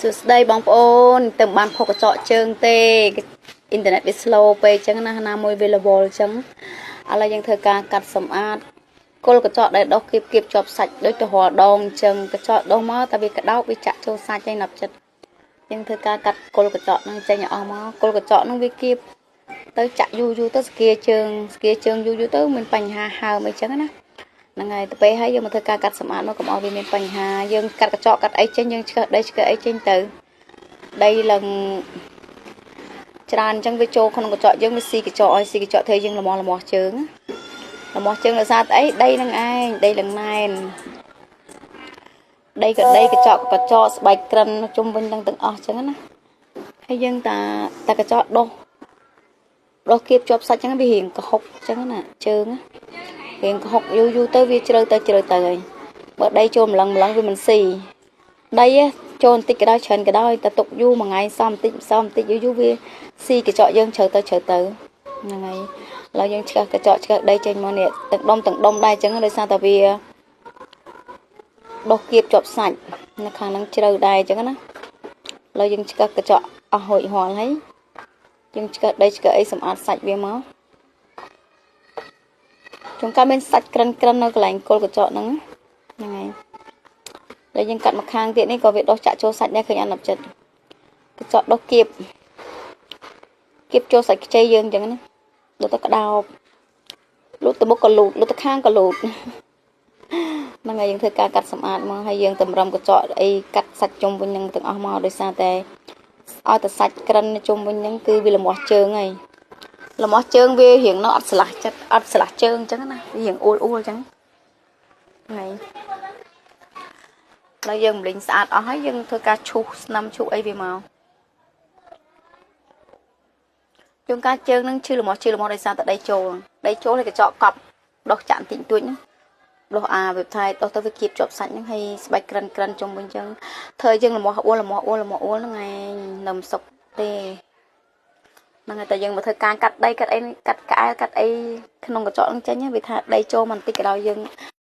សួស្តីបងប្អូនទៅបានផុសកញ្ចក់ជើងទេអ៊ីនធឺណិតវា slow ពេកអញ្ចឹងណាណាមួយវារវល់អញ្ចឹងឥឡូវយើងធ្វើការកាត់សម្អាតគល់កញ្ចក់ដែលដុសគៀបគៀបជាប់សាច់ដូចទៅរាល់ដងអញ្ចឹងកញ្ចក់ដុសមកតែវាក្តោបវាចាក់ចូលសាច់ឯងណាប់ចិត្តយើងធ្វើការកាត់គល់កញ្ចក់ហ្នឹងចេញឲ្យអស់មកគល់កញ្ចក់ហ្នឹងវាគៀបទៅចាក់យូរយូរទៅស្គាជើងស្គាជើងយូរយូរទៅមានបញ្ហាហើមអីចឹងណាហ្នឹងហើយទៅពេលហើយយើងមកធ្វើការកាត់សម្អាតមកកុំឲ្យវាមានបញ្ហាយើងកាត់កញ្ចក់កាត់អីចេញយើងឆ្កឹះដីឆ្កឹះអីចេញទៅដីឡើងច្រើនអញ្ចឹងវាចូលក្នុងកញ្ចក់យើងវាស៊ីកញ្ចក់ឲ្យស៊ីកញ្ចក់ធ្វើយើងលមាស់លមាស់ជើងលមាស់ជើងដោយសារតែអីដីនឹងឯងដីនឹងណែនដីក៏ដីកញ្ចក់កញ្ចក់ស្បែកក្រិនជុំវិញនឹងទាំងអស់អញ្ចឹងណាហើយយើងតាតាកញ្ចក់ដុសដុសគៀបជាប់សាច់អញ្ចឹងវារៀងក្រហុកអញ្ចឹងណាជើងរៀងក្រហុកយូរយូរទៅវាជ្រៅទៅជ្រៅទៅហើយបើដីចូលម្លឹងម្លឹងវាមិនស៊ីដីចូលបន្តិចក៏ដោយច្រើនក៏ដោយតែទុកយូរមួយថ្ងៃសំបន្តិចសំបន្តិចយូរយូរវាស៊ីកញ្ចក់យើងជ្រៅទៅជ្រៅទៅហ្នឹងហើយឥឡូវយើងឆ្កឹះកញ្ចក់ឆ្កឹះដីចេញមកនេះទាំងដុំទាំងដុំដែរអញ្ចឹងដោយសារតែវាដុសគៀបជាប់សាច់នៅខាងហ្នឹងជ្រៅដែរអញ្ចឹងណាឥឡូវយើងឆ្កឹះកញ្ចក់អស់ហូចហល់ហើយយើងឆ្កឹះដីឆ្កឹះអីសម្អាតសាច់វាមកជួនកាលមានសាច់ក្រិនក្រិននៅកន្លែងគល់កញ្ចក់ហ្នឹងហ្នឹងហើយហើយយើងកាត់មកខាងទៀតនេះក៏វាដុសចាក់ចូលសាច់ដែរឃើញអត់ណាប់ចិត្តកញ្ចក់ដុសគៀបគៀបចូលសាច់ខ្ចីយើងអញ្ចឹងណាលូតទៅក្តោបលូតទៅមុខក៏លូតលូតទៅខាងក៏លូតហ្នឹងហើយយើងធ្វើការកាត់សម្អាតមកហើយយើងតម្រឹមកញ្ចក់អីកាត់សាច់ជុំវិញនឹងទាំងអស់មកដោយសារតែឲ្យតែសាច់ក្រិនជុំវិញហ្នឹងគឺវាលមាស់ជើងហើយលមាស់ជើងវារៀងនៅអត់ស្លាស់ចិត្តអត់ស្លាស់ជើងអញ្ចឹងណាវារៀងអួលអួលអញ្ចឹងហ្នឹងហើយយើងម្លេងស្អាតអស់ហើយយើងធ្វើការឈូសស្នឹមឈូសអីវាមកជួនកាលជើងនឹងឈឺលមាស់ឈឺលមាស់ដោយសារតែដីចូលដីចូលហើយកញ្ចក់កប់ដុសចាក់បន្តិចបន្តួចហ្នឹងដុសអាវាថៃដុសទៅវាគៀបជាប់សាច់ហ្នឹងហើយស្បែកក្រិនក្រិនជុំវិញអញ្ចឹងធ្វើយើងលមាស់អួលលមាស់អួលលមាស់អួលហ្នឹងឯងនៅមិនសុខទេហ្នឹងហើយតែយើងមកធ្វើការកាត់ដីកាត់អីកាត់ក្អែលកាត់អីក្នុងកញ្ចក់ហ្នឹងចេញវាថាដីចូលបន្តិចក៏ដោយយើង